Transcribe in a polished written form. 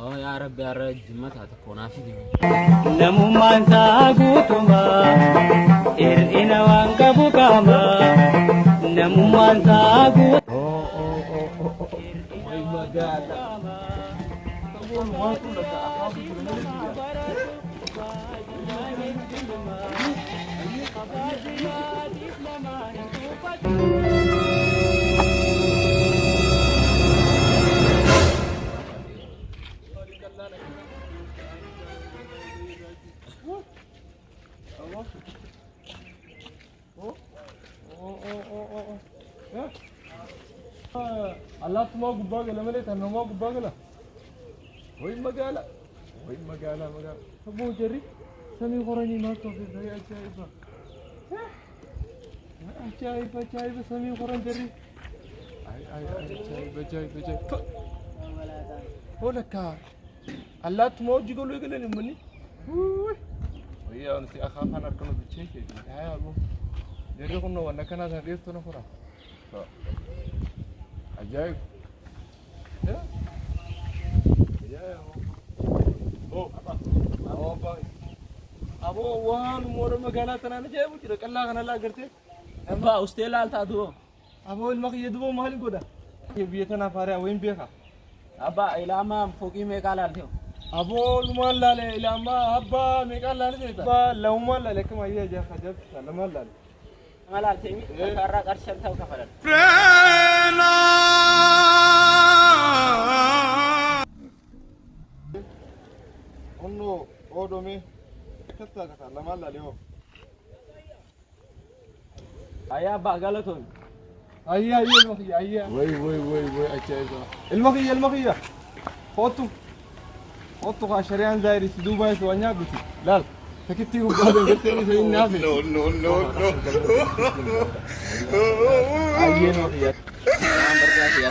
Oo yaa Rabbi har'a jimma taate koonaa fidi. Namummaan isaa guutuma hir'ina waan qabu qaama. Namummaan isaa guutuma. Oo oo oo oo oo. Way magaala. Saboon waan kun lakka afaan kun malee biyya. Allaattumaa gubbaa gala malee tan namaa gubbaa gala. Way magaala. Way magaala magaala. Saboo jarri samii qoranii maaltu hafe way ajaa'iba. Ajaa'iba ajaa'iba samii qoran jarri. Ay ay ay ajaa'iba ajaa'iba ajaa'iba. Hoolakka allaattumaa hojii galuu eegalan uummanni. Wayyaa nuti akaafaan harka bichee keeti. Haa aboo. Jarri kun waan akkanaa sana dheertuu na fura. Ajaa'ib. Aboo waan warra magaalaa tanaan ajaa'ibu jira qallaa kana laa gartee. Abbaa ustee laaltaa du'oo. Aboo ilma kiyya duboo maali godha? Biyya tanaaf haariyaa wayin beeka. Abbaa ilaamaa fooqii meeqaa laaltee? Aboo lumaan laale ilaamaa abbaa meeqaan laale seeta? Abbaa lamumaan laale akkama ayyaa ajaa'ibsa ajaa'ibsa lamaan laale. Lama laaltee mi? Takka irraa qarshii 50 kafalan. Onnoo oodhome akkas taata kaa lamaan laale hoo. Ayyaa abbaa galatoon. Ayyaa ayyaa ilma kiyya ayyaa. Way way way way ajaa'iba. Ilma kiyya ilma kiyya. Kootu. Kootu kaa shari'aan zaayiri si duubaa isa waan nyaadhuti. Laal. Takittii gubbaa dangartee isa inni hafe. No, no, no, no. Ayyee ilma kiyya. Waan barbaade.